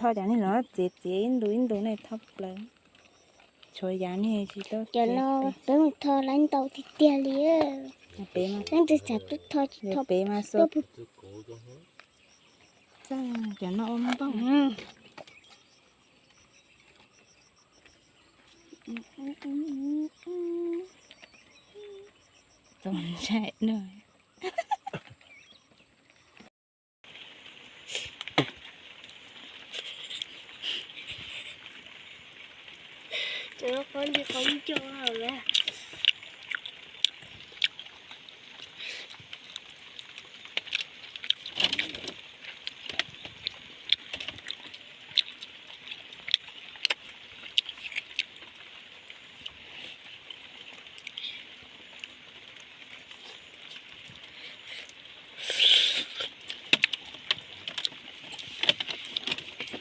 Tho cov niag los txiav txiav ib ntu ib ntu nej tho plaws. Tshuav yav niag tsis tau. Cov no peb mus tho lawv ntau tiag tiag li. Leej twg xav tuaj tho tsis tho pem mas xua. Cov no ua npoj. Txaus ntshai na. Cov no qhov li qhov ncauj lawm.